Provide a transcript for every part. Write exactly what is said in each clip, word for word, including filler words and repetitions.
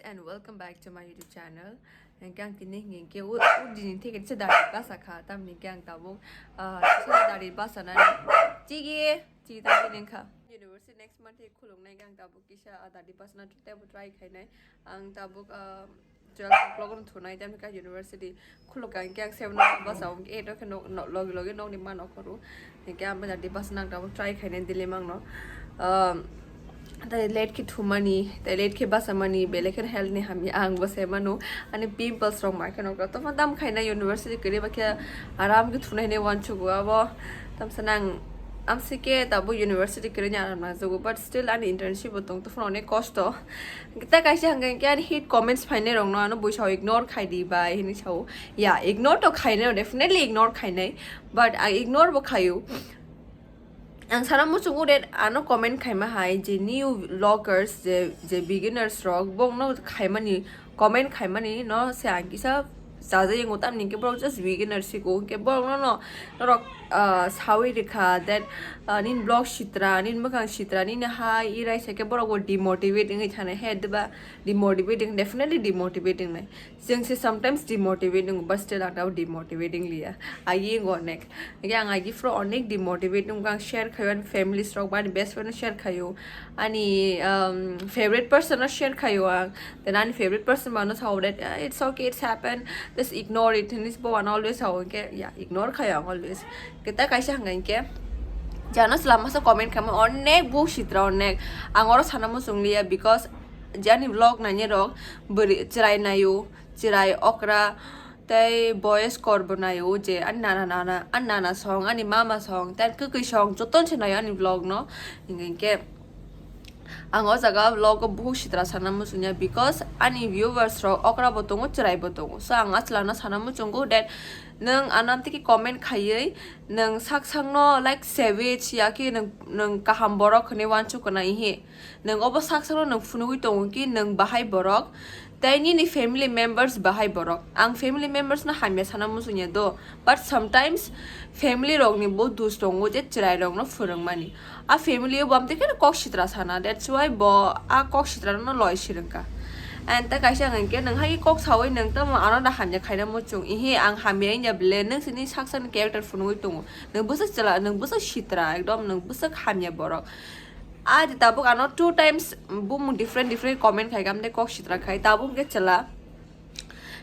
And welcome back to my YouTube channel. Hingke ang tini hingke u-, udini theke se dari basa kha, tamni hingke ang tabuk, ah, kisa dari basa nani. Chigi, chigi tangni nengkha. University next month e khulung nai ang tabuk kisa, ah, dari basa na tebo try khainai. Ang tabuk, ah, twelve o'clock no thunai, tamni ka university khuluk ang hingke ang seven o'clock basa, hingke eight o'clock no, no, logi logi nokni mano khoru. Hingke ang bwsa di bus nang tabuk try khainai daily mangno. Um, tai late khe thumani, tai late khe basamani, belai khe health ni hamya ang bo sai mano. Ani pimples rok ma khe nokra tongma dam khaina university kwrwi ba khe aram khe thunai hinwi uansukgo abo. Tamsa nang amsike tabuk university kwrwi ni aram nangjago, but still ani internship bo tong tongphano onek kosto. Ta kaisa hwnkhe hwnkhe ani hate comments phainai rokno ano buisao ignore khai di bai hinwi sao. Ya, ignore to khainai, definitely ignore khainai. But ang ignore bo khaio. Ang sana muchungo that ano comment khaima hai je new vloggers, je, je beginners rok, bongno khaimani, comment khaimani no se ang kisa jajayango, tamni hwnkhe borok just beginners siko, hwnkhe borokno no norok, ah, sawi rikha that, ah, nini vlog sitra, nini mwkhang sitra, nini hai irai se khe borok bo demotivate wngwi thana he, diba? Demotivating, definitely demotivating nai. Chwng se sometimes demotivating, but still ang tabuk demotivating liya. Agi wngkha onek. Agi ang agi phuru onek demotivating wngkha, ang share khaio ani families rok, ani best friend no share khaio, ani, um, favorite person no share khaio ang. Then ani favorite person mano sao that, "Ah, it's okay, it's happened, just ignore it," hinwi bo ano always sao, hwnkhe ya, ignore khaio ang always. Kita kaisa hwnkha hinkhe jano chwla masa comment khaima onek buh sitra onek. Ang oro sana muchung liya because je ani vlog nainai rok bwrwi chwrai naio, chwrai okra tei boys kor bo naio je ani nana nana, ani nana song, ani mama song, tei kwkwi song jotono se naio ani vlog no. Hinkhe ang o jaga vlog o buhuk sitra sana muchungya because ani viewers rok okra bo tongo, chwrai bo tongo. So ang a chwla no sana muchungo that nwng ano amtwi khe comment khaiwi nwng sak sak no like savage ya khe nwng, nwng kaham borok hinwi uansuk khna ihi. Nwng obo sak sakno nwng phunugwi tongo ki nwng bahai borok, tei nini family members bahai borok. Ang family members no hamya sana muchungya do, but sometimes family rokni bo dus tongo je chwrai rokno phwrwngmani. A family o bo amtwi kheno kok sitra sana, that's why bo a kok sitra no loi sirwngkha. And ta kaisa hwnkhe nwng hai kok sawi nwng tamo ano da hamya khaina muchung, ihi ang hamya wngya ble, nwng sini sak sakni character phunugwi tongo, nwng bwswk chwla, nwng bwswk sitra, ekdom nwng bwswk hamya borok. Aji tabuk ano two times bumung different different comment khai, amtwi kok sitra khai, tabuk hwnkhe chwla.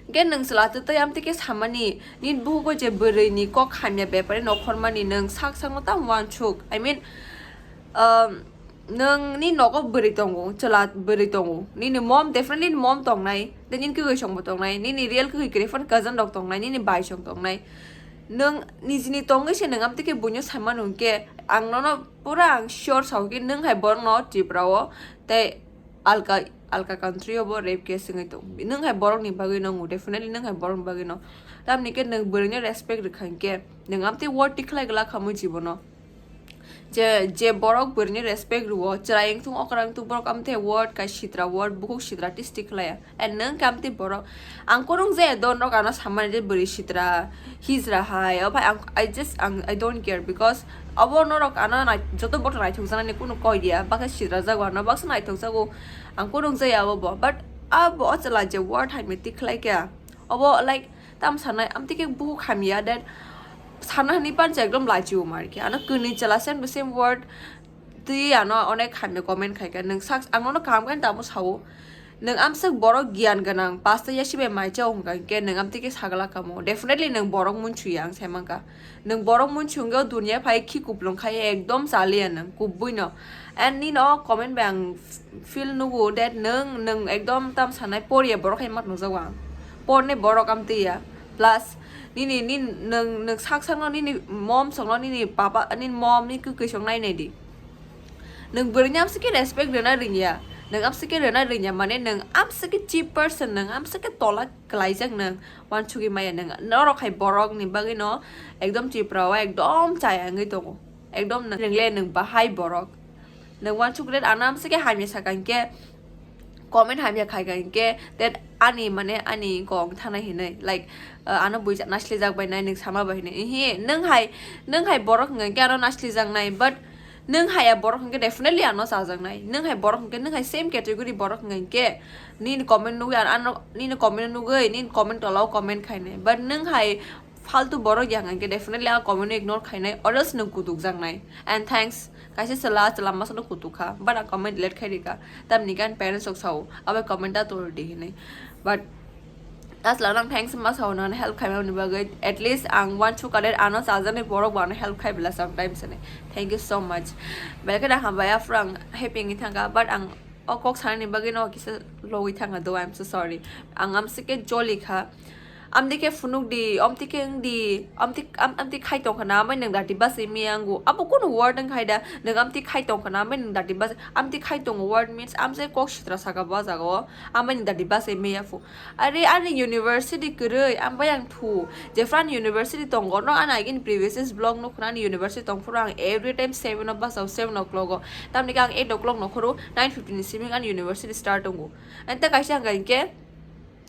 Hwnkhe nwng chwla twi twi amtwi khe samani, nini buhugo je bwrwini kok hamya bepari nokhormani nwng sak sakno tamo uansuk. I mean, um, nwng ni nogo bwrwi tongo, chwla bwrwi tongo. Nini mom, definitely nini mom tongnai, tei nini kwkwi songbo tongnai, nini real kwkwi kwrwi phano cousin rok tongnai, nini bai song tongnai. Nwng nijini tongwi se nwng amtwi khe buino saimano hwnkhe ang nono pura ang sure sao khe nwng hai borokno Tripura o tei alka, alka country o bo rape case wngwi tong. Nwng hai borokni bagwi no, definitely nwng hai borokni bagwi no. Tamni khe nwng bwrwini respect rwkha hinkhe nwng amtwi word tikhlai glak khamwi jibono. Je, je borok bwrwini respect rwo, chwrai wngthung, okra wngthung, borok amtwi word kai sitra word, bukhuk sitra tisti khlaiya. And nwng khe amtwi borok, ang kwrwng je don rok ano samani je bwrwi sitra, hijra hai, obo hai ang, I just, ang, I don't care because obo norok ano nai-, joto borok naithok jaknani kunu koi diya, baksa sitra jago ano, baksa naithok jago, ang kwrwng jaya obo bo. But abo o chwla je word hai miti khlai kha, obo like tam sanai amtwi khe bukhuk hamya that sana hwnwi pancha ekdom lachi o markhe ano kwnwi chwla same to same word twi ano onek hamya comment khai kha. Nwng sak, ang nono kaham khe tamo sao. Nwng amswk borok giyan gwnang, pasta yasi bai mai chao hwnkha hinkhe nwng amtwi khe sagala kamo. Definitely nwng borok munchuya ang sai mankha. Nwng borok munchungyo dunia phai khi kuplung khai ekdom chaliya nwng kubui no. And nini o comment bai ang feel nugo that nwng, nwng ekdom tam sanai por ya borok hai mat nukjago ang. Por ni borok amtwi ya. Plus nini, nini, nwng, nwng sak sakno nini mom songno nini papa, nini mom ni kwkwi song nai nai di. Nwng bwrwini amswk khe respect rwna rwngya. Nwng amswk khe rwna rwngya, mane nwng amswk khe cheap person, nwng amswk khe tola kwlaijak nwng. Uansugwi maya nwng. Norok hai borokni bagwino ekdom Tripura o ekdom chaya wngwi tongo. Ekdom nwng le nwng bahai borok. Nwng uansuk red ano amswk khe hamya sakha hinkhe, comment hamya khaikha hinkhe, that ani, mane, ani kok thana hinwi, like, uh, ano buija naslijak bai nai, nwng sama bai hinwi. Ihi, nwng hai, nwng hai borok hwnkha hinkhe ano naslijak nai, but Nwng hai a borok hwnkhe definitely ano chajaknai. Nwng hai borok hwnkhe, nwng hai same category borok hwnkhe nini comment nugwi, ano nini comment nugwi, nini comment tolao comment khainai. But nwng hai faltu borok yang hwnkhe definitely a comment no ignore khainai, or else nwng kutukjaknai. And thanks, kaisa chwla, chwla masa no kutuk kha, but a comment delete khai rika. Tamni kan parents rok sao, abo comment ta toldi hinwi. But asla nang thanks ma sao, nang help khai mani bagwi. At least ang one two kadar ano chajaknai borok bo ano help khai bela sometimes ani. Thank you so much. Belai kheno hambai, afro ang happy wngwi thangkha, but ang o kok sanani bagwi no kisa logwi thangkha do, I'm so sorry. Ang amsike joli kha. Amtike phunuk di, amtike wng di, amtik, am-, amtik khai tongkha na, amai nwng dati basi mi angu. Abo kunu word wng khai da, nwng amtik khai tongkha na, amai nwng dati basi, amtik khai tongo word means amse kok sitra saka bo jaga o, amai nwng dati basi mi ya phu. Are ani university kwrwi, ang bai ang thu. Jephru ani university tongo, no, ani agini previous vlog nukho na, ani university tongphuru ang every time seven o bachao, seven o'clock o. Tamni khe ang eight o'clock nokhoro, nine fifteen ni simi ani university start tongo. Ante kaisa ang khe,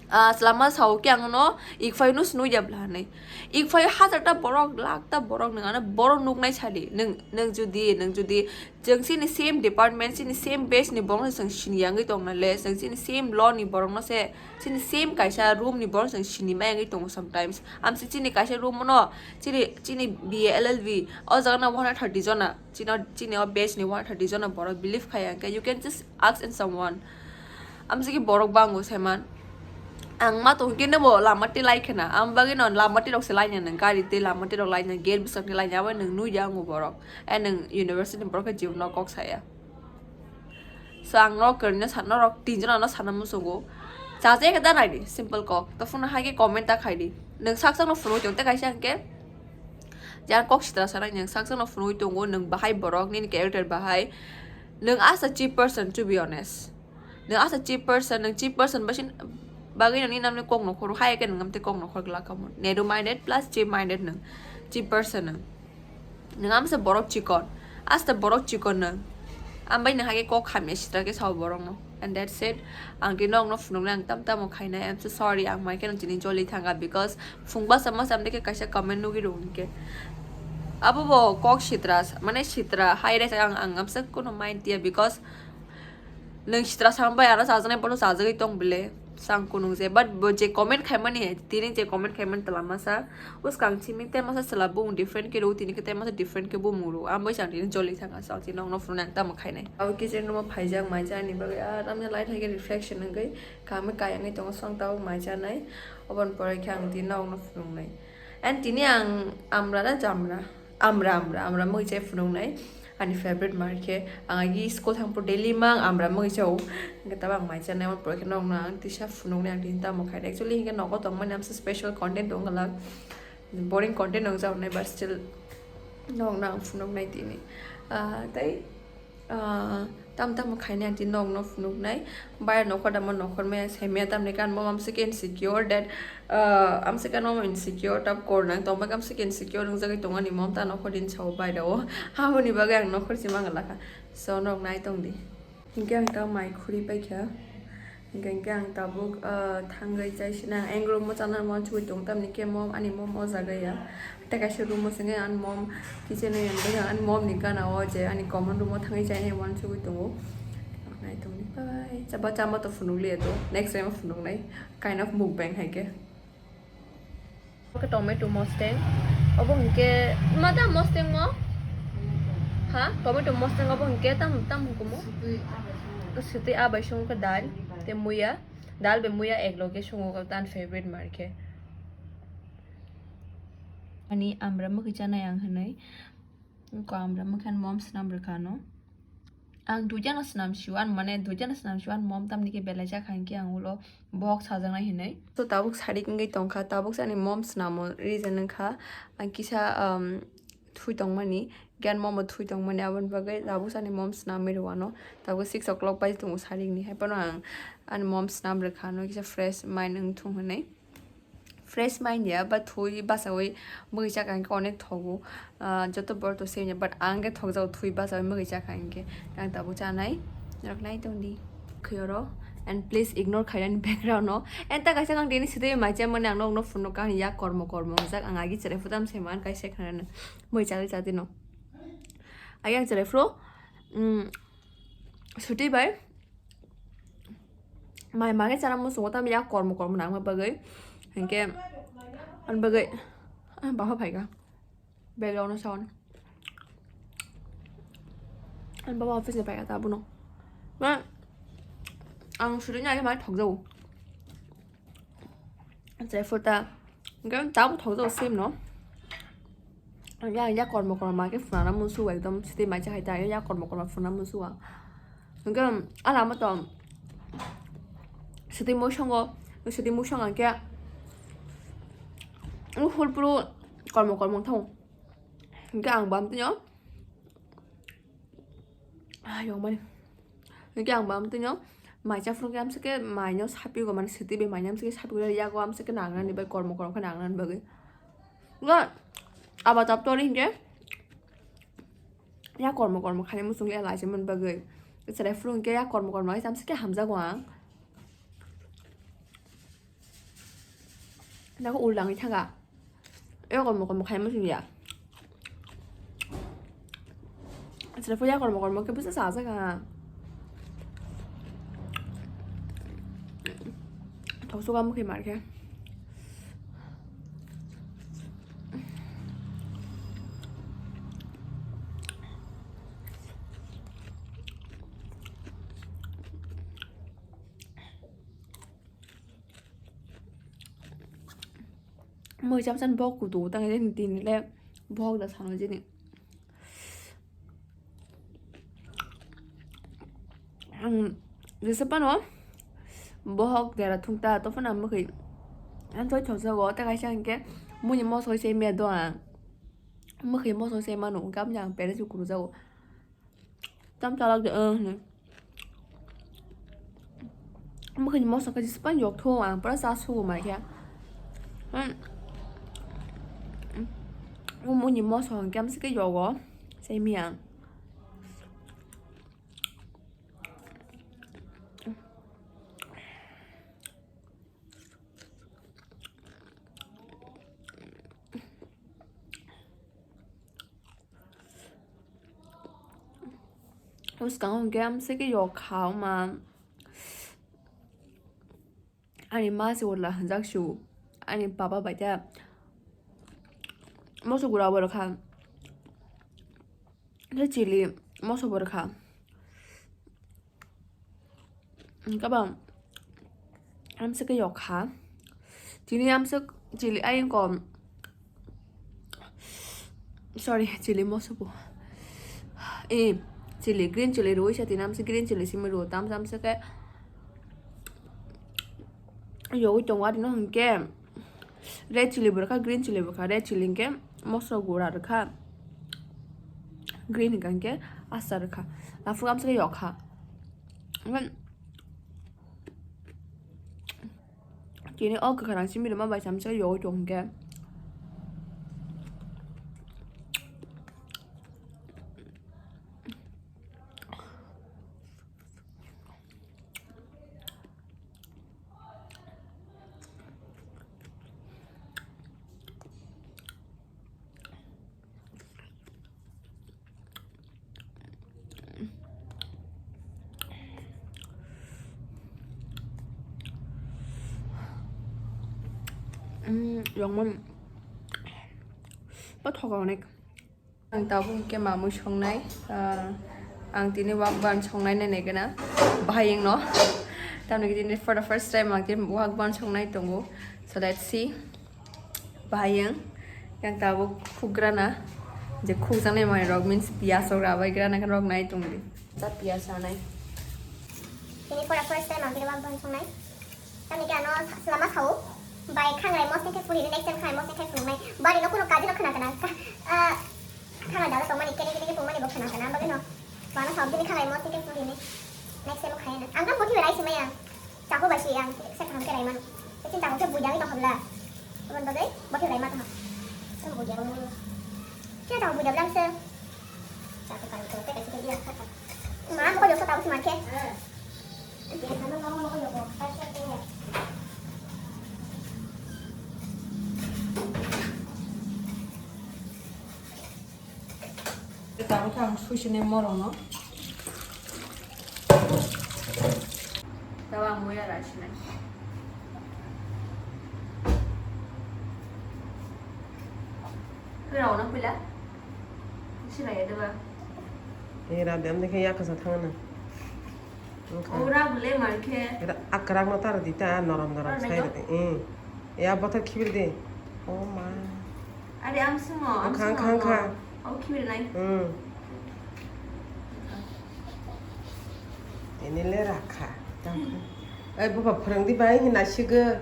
ah, chwlama sao khe ang no, ikphai no swnwi ya bla hinwi. Ikphai hajar ta borok, lakh ta borok, nwng ano borok nuknai sadi. Nwng, nwng judi, nwng judi Chwng chini same department, chini same batch ni borok no chwng sini yangwi tongna le, chwng chini same law ni borok no se, chini same kaisa room ni borok chwng sini ma yangwi tongo sometimes. Amse chini kaisa room no, chini, chini B A L L B, o jaga no one hundred thirty jona, chini, chini o batch ni one hundred thirty jona borok believe khai ya, you can just ask in someone. Amse ki borok bango seman. Ang ma tong khe nabo lama ti lai khena. Ang bagwi no lama ti rok se lai nang, gari te lama ti rok lai nang, gate bwswk ni lai nang, abo nung nui ya ang borok. Eh, nung university ni borok khe jibon no kok saya. So ang no kwrwino sa, norok tin jona no sana muchungo. Chajakya da nai di, simple kok. To phone hai khe comment ta khai di. Nung sak sak no phunui tong te kaisa hwnkhe. Jan kok sitra sanai nung sak sak no phunui tongo, nung bahai borok, nini character bahai. Nung as a cheap person, to be honest. Nung as a cheap person, nung cheap person basin bagwi nung ni namni kok nokhoro, hai khe nung amte kok nokhor glak kamo. Narrow minded plus cheap minded nung. Cheap person nung. Nung amsa borok chikon. Asta borok chikon nung. Ambai nung hai khe kok hamya sitra khe sao borok no. And that's it. Ang tini nokno phunuknai ang tam tamo khainai. I'm so sorry, ang mai khe nung tini joli thanga because phung basa masa amde khe kaisa comment nugwi rw hwnkhe. Abo bo kok sitra, mane sitra hai re ang, ang amsa kuno mind tiya because Nwng sitra sambai ano chajaknai bono chajagwi tong bile. Sang kunung je, but bo je comment khaimani, tini je comment khaimani twla masa. Bwskang simi te masa chwla bung different khe rw, tini khe te masa different khe bumung rw. Ang bai chang tini joli thang asa, tini nokno phunuknai ang tamo khainai. Abo kitchen room o phaijak maijak ani bagwi, ah, tamni light hai khe reflection wngwi kami kayangwi tongo, swng tabuk maijaknai. Oboni pore khe ang tini nokno phunuknai. And tini ang amra na jamra? Amra, amra, amra mui chai phunuknai. Ani favorite mar khe, ang agi school thangpor daily mang amra mui chao. Hingke tabo ang mai chanai, amoni pore khe nokno ang tisa phunuknai, ang tini tamo khainai. Actually, hingke nogo tongmani amsa special content tong glak. Boring content nong jago nai, but still nokno ang phunuknai tini. Ah, tei, ah, tam tamo khainai ang tini nokno phunuknai. Bai nokhor damo nokhor maya, semia tamni kan mo mamsike insecure that, ah, amsike no insecure, tap kor nang tongma kamsike insecure wngjagwi tongo ani mom ta nokhor din sao bai rao. Aboni bagwi ang nokhor si mangala kha. So, nok nai tong di. Hingke ang ta mai khuri pai kha. Hingke, hingke ang tabuk, ah, thangwi chai sina ang engro mo chana mo chugui tong tamni ke mom, ani mom o jaga ya. Tei kaisa room o senge ani mom kitchen o yang bai ang ani mom ni gana o je ani common room o thangwi chainai uansugwi tongo. Nai tongdi bai. Chaba chama to phunuk liya to. Next time o phunuk nai. Kind of mukbang hai khe. Oke, tomato mosteng. Obo hingke mata mosteng mo? Ha? Tomato mosteng obo hingke tam, tam hukumo? Sutui abai songo ke dal. Te muya. Dal be muya ek loge songo ke tan favorite mar khe. Ani amra mukhi chanai ang hinui. Ko amra mukhan mom snam rwkha no. Ang duijan no snam sio, an mane duijan no snam sio, an mom tamni khe belai jak hai khe ang ulo bohok sajaknai hinui. So tabuk sarik wngwi tongkha, tabuk se ani mom snamo reason wngkha. Ang kisa, um, thui tongmani, gan mom bo thui tongmani, aboni bagwi tabuk se ani mom snamwi rwano. Tabuk six o'clock bai tongo sarik ni, hai phano ang ani mom snam rwkha no kisa fresh mind wng thung hinui. Fresh mind ya, but thui basawi mui chakha hingke onek thogo. Ah, joto bor to same ya, but ang ke thokjao thui basawi mui chakha hingke. Ang tabuk chanai, rok nai tong di. Khuyoro. And please ignore khairani background no. And ta kaisa ang tini sitwi mai cha mani ang nokno phunuk ang ya kormo kormo jak ang agi chere phutam se man kaisa khnana. Mui chali chati no. Ayang chwrai phuru, um, suti bai mai mage chana muchungo, tamo yak kormo kormo nangma bagwi. Hinkhe ani bagwi, ah, baba phaikha. Background sound. Ani baba office ni phaikha tabukno. Ma, ang suti ni age mai thokjago. Chai phuru ta, hinkhe tabuk thokjago same no. Ya, ya kormo kormo khe phunana musu ekdom siti mai chahai ta, ya kormo kormo phunana musu ang. Hinkhe a lama to siti mui songo, siti mui song ang khe u hul puru kormo kormo thang. Hinkhe ang bam tino. Ah, yong mani. Hinkhe ang bam tino. Mai cha phuru khe amsike mai no sapi go mani siti be mai no amsike sapi go yago amsike nangnani bai kormo kormo khe nangnani bagwi. Nga aba tap tori hinkhe ya kormo kormo khaina muchung le lai se man bagwi. Chwrai phuru hinkhe ya kormo kormo khe amsike hamjago ang. Nako ul langwi thanga. Eko moko mokha emo singya. Asra pho yakor mokor mokhe bwsa sajak ang. Thoksuka mokhe markhe. Moi cham chan bok kutu tang jeni tin le bok da sano jeni. Ang jesa pano bohok dera thungta to phana mukhi. Ang thoi thoksa go ta kaisa hingke muni mosok se me do ang. Mukhi mosok se manu gam jang pere ju kuru jago. Tam talak de, eh, ne. Mukhin mosok khe jispan yok tho ang pura sa su mai khe. Hmm. Umuni mosok khe amsike yogo. Sai miyang. Bwskango hwnkhe amsike yok kha wngma. Ani ma se wala hwnjak su. Ani baba bai ta moso gura bo rwkha. Tei chili moso bo rwkha. Kaba amswk khe yok kha. Tini amswk chili ayang kom. Sorry, chili moso bo. Eh, chili, green chili rwi sa tini amswk green chili simi rwo. Tam amswk khe yogwi tongo adino hwnkhe. Red chili bo rwkha, green chili bo rwkha, red chili hwnkhe moso gura rwkha, green hwnkha hwnkhe acha rwkha, aphuru amswk khe yokha. Tini o kwkhwrang simi rwma bai samsa yogwi tong hwnkhe. Yongmani. Bo thogo onek. Ang tabuk hwnkhe mamui songnai, ah, ang tini wakban songnai nai naikhe na bahai wngno. Tamni tini for the first time ang tini wakban songnai tongo. So let's see. Bahai wng. Yang tabuk khugrana. Je khukjaknai manwi rok means piyas rok rabai grana khe rok nai tongdi. Ta piyas ranai. Tini for the first time ang tini wakban songnai. Tamni khe ano slama sao. Bai khangrai mosni khe phuri, next time khangrai mosni khe phunuknai. Bari no kuno kaji no khna kana. Ka-, ah, khangrai dalo tongmani, kene kene khe tongmani bo khna kana. Bagwi no. Mano sao bini khangrai mosni khe phuri ni. Next time khaya na. Ang kan boti berai simaya. Chakhu bai si ang se kaham khe rai mano. Tei chini chakhu khe bui dagwi tong kha bla. Aboni bagwi boti rai ma tong kha. Tamo bui dagwi mano. Khe chakhu bui dagwi lang se. Chakhu kan ko te kaisa khe iya kha. Ma ko yok sa tabuk si ma khe. Tabuk ang suisini morokno. Tabuk ang muya rasinai. Kira ona pila. Sila ya deba. Era dem dekhe yakasa thangna. Wngkha. Ora bule mankhe. Era akrak no tar di ta norom norom. Ora sai nai de. Eh. Ya bothor khibir de. Oh ma. Are amsungo, wngkha, amsungo wngkha, no. Wngkha. Au khibir nai. Hmm. Ini le rakha. Ai buba phwrwng di bai hina sigo.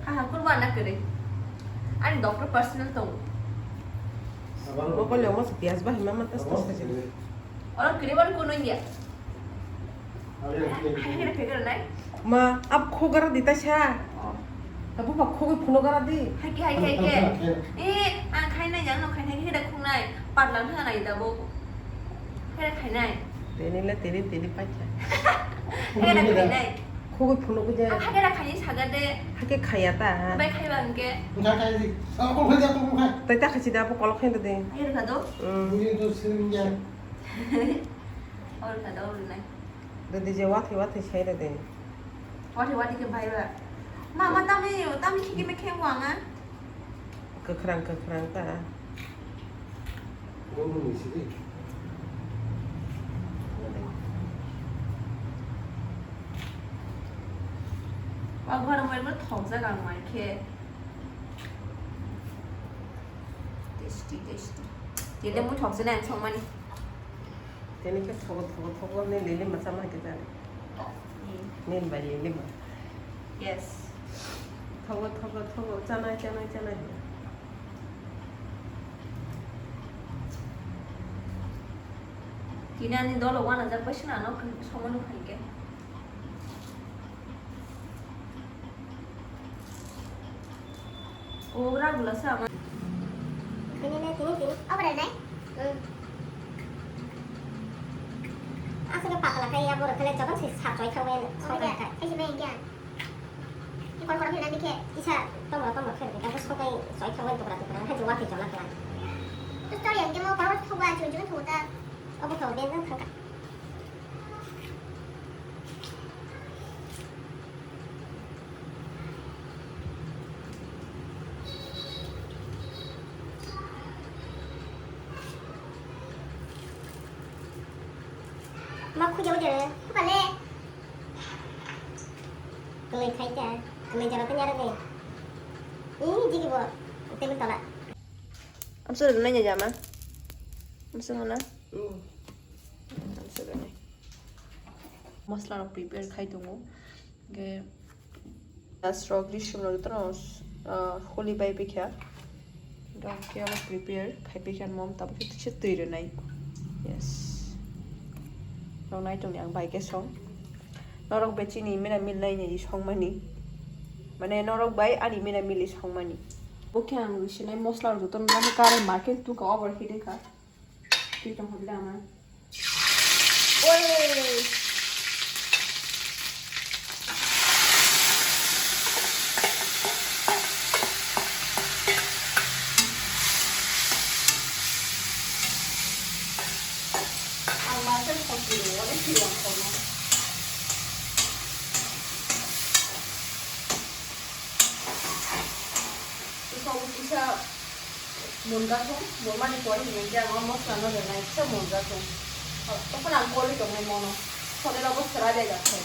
Aha, kurba na kere. Ani doctor personal tong. Mobile yang mas bias bah hima mantas tas saja. Orang kere baru kuno ya. Hai hai na kere nai. Ma, ab khogara di ta sa. Oh. Abu ba khogoi phuno gara di. Hai ke, hai ke, hai ke. Eh, ang khai nai yang no khai nai ke da khung nai. Patlang thang nai da bo. Hai khai nai. Tini le tini tini pacha. Hai da khai nai. Khogoi phuno ko je. Ang khai da khai ni saga de. Hake khaya ta ha. Bai khai bang ke. Nggak kayak sih. Oh, kok kerja, kok bukan? Tai ta khachi da bo kolok khen de. Hai da do. Hmm. Mungkin itu sering ya. Ol ka do ol nai. Dede je wathi wathi sai de de. Wathi wathi ke bhai ba. Ma, ma, tami, tami khiki me kheng wang a. Kwkhrang, kwkhrang ta. Gomung ni sidi. Wa ghor mo mo thok jaga mai khe. Tasty, tasty. Tede mo thok jana song mani. Tini khe thogo, thogo, thogo, ni lili ma chama khe jani. Hmm. Nin bai lili ma. Yes. Thogo, thogo, thogo, chanai, chanai, chanai. Tini ani dolo wana jak bai sina no somo no khaike. Ora gula sa ma. Ini na tini tini. Apa dah nai? Hmm. Asal pakla kai ya boro kele jaban si sa choi khawe. Apa dah? Kai si main kya? Ikor kor hina dikhe isa tomro tomro khe dikhe sokai choi khawe tukra tukra hai jwa khe jona kla. Tu story yang kemo parot thoba choi jona thota. Obo thoba ben thangka. Ma khuja uja re, bale. Kwlwi khai ta, kwlwi jora tanya re. Ih, jigi bo, table tola. Amsa rwnai nya jama? Amsa mana? Hmm. Amsa rwnai. Masala rok prepare khai tongo. Ge, gas rok, rishum rok jotono, ah, holi bai pikha. Rok ke abo prepare khai pikha mom, tabuk khe kisa twi rwnai. Yes. Rok nai tongni ang bai khe song. Norok bai chini mina mil nai ni songmani. Mane norok bai ani mina mili songmani. Bo khe ang rwi sinai mosla rok jotono nani kare market tungka over hiding kha. Twi tong hobla ama. Oi. Ang masa ni kok kiri, wala kiri ang kono. Ikaw kisa munga thung, munmani pore hinkhe ang o mosla no rwnai kisa munga thung. Tokon ang koli tongnai mono. Sodera bo swrai lai jak thai.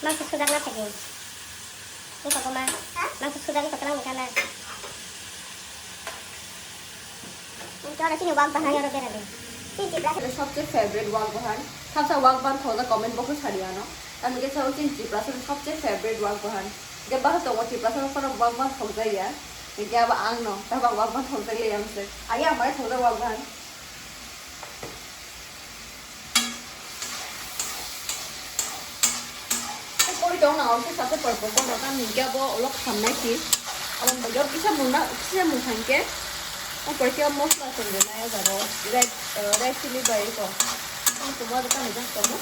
Masa sudak na thagi. Ni kok ma? Ha? Masa sudak ni kok lang ni kana? Ni kok na sini wak bahan. Ni oro bera de. Sini cipra. Sini sobse favorite wak bahan. Thamsa wak bahan thoda comment box o sadi ano. Tamo ke sao sini cipra sini sobse favorite wak bahan. Ke bahar tongo cipra sini kono wak bahan thokjaya. Ni ke aba ang no. Taba wak bahan thokjaya ang se. Aya amare thokjak wak bahan. Kori tong na orke sate purple color ka mingke abo olok samnai si. Abo mujor kisa muna kisa mung hangke. O porke mosla song de nai jabo red, eh, red chili bai ko. O Kumo de tamo jak tongo.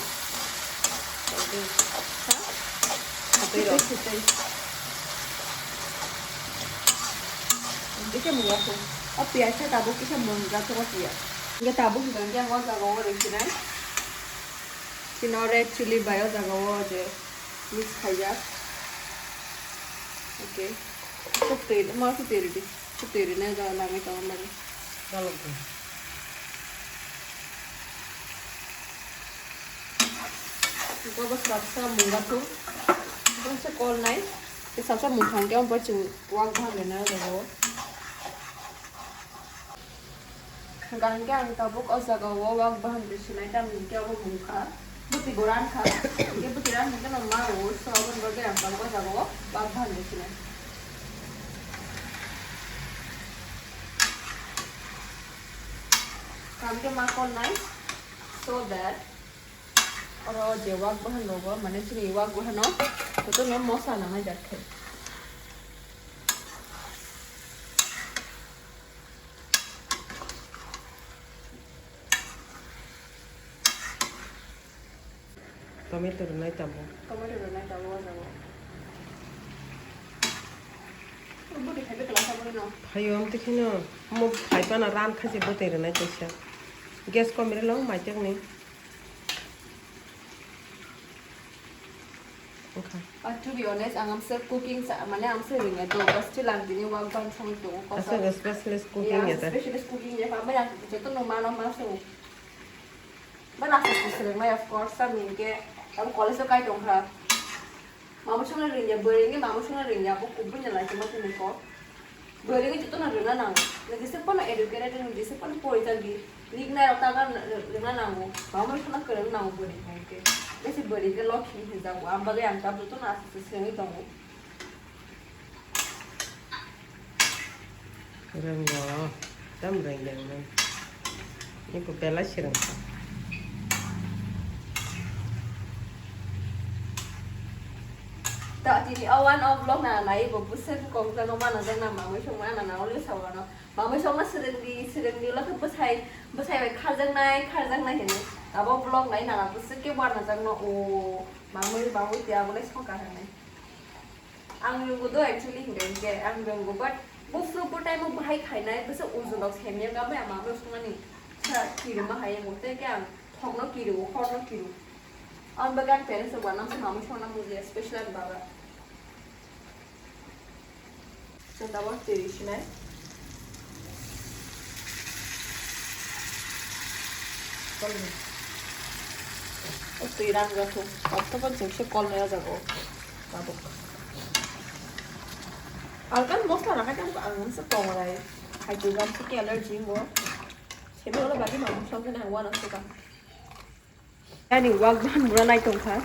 Tei de. Ha? Tei rok. Tei, tei. Tei khe mung ya kho. O piyaj khe tabuk kisa mung jak kho o piyaj. Hingke tabuk hingka hingke ang o jaga o rwng sinai. Chini o red chilli bai o jaga o je mix khaijak. Okay. Kok twi, ma khe twi rwdi. Khe twi rwna jaga nangwi tongma bagwi. Dalok twi. Gobo swrapsa mung bathum. Bangsa kol nai. Tei sasa mung thang khe, omo bai chwng wak bahan rwna jaga o. Hingka hingke ang tabuk o jaga o wak bahan rwi sinai, tamni hingke obo mung kha. Bwtwi bo ran kha. Hingke bwtwi ran hingke no ma rwo, so aboni bagwi ang tabuk o jaga o wak bahan rwi sinai. Kaham khe ma kol nai, so that oro je wak bahan rogo, mane chini wak bahano jotono mosa nangnai jak khe. Tomato rwnai tabuk. Tomato rwnai tabuk o jaga o. Bwtwi phaibai kwlangsa bwrwino. Phaio, amtwi kheno omo phai phano ran kha se bwtwi rwnai kaisa. Gas kom rwlong maitok ni. Wngkha. But to be honest, ang amsa cooking sa, mane amsa rwngya do, but still ang tini wak bahan songwi tongo, kosa. Aswk specialist cooking ya ta? Yeah, specialist cooking ya, but ang jotono mano ma songo. But aswk swrwngmai, of course, tamni hwnkhe ang college o kai tongkha. Mamo songna rwngya, bwrwi hwnkhe mamo songna rwngya, bo kubun ya lai tongma tini ko. Bwrwi jotono rwna nango. Nini jesa phano educated, nini jesa phano porijak di. Liknai rok ta gan rwna nango. Mamo rok phano kwrwng nango bwrwi hwnkhe. Besi bwrwi khe lokhi hinjago. Ang bagwi ang tabuk jotono aswk se swrwngwi tongo. Rwngno, tam rwngya nang. Iko belai se rwngkha. Ta tini o one o vlog na nai bo bwswk kok jagao mana jak na mamui songma na na olo sawano. Mamui songma swrwngdi, swrwngdi ulo khe bwsai, bwsai bai kharjaknai, kharjaknai hinwi. Abo vlog nai nana bwswk khe uanajakno o mamui, mamui tei abo lai songkha hinwi. Ang rwngo do actually hinwi hinkhe ang rwngo, but buphuru bo time o bahai khainai bwswk uju rok semya wngkha, bai mamui songmani sa kirima hai wngo tei khe ang thokno kirio, khorno kirio. Ang bagwi ang parents rok uanamsa mamui songna mujiya special ang baba. Chwng tabuk twi rwi sinai. O twi rang jathu. Koktopon chwng se kol nai o jaga o. Tabuk. Alkan mosla rang khe ang se tongrai. Hai twi jam se ki allergy ngo. Sebe olo bagi mamung song khe nang wana suka. Ani wak bahan bura nai tongkha.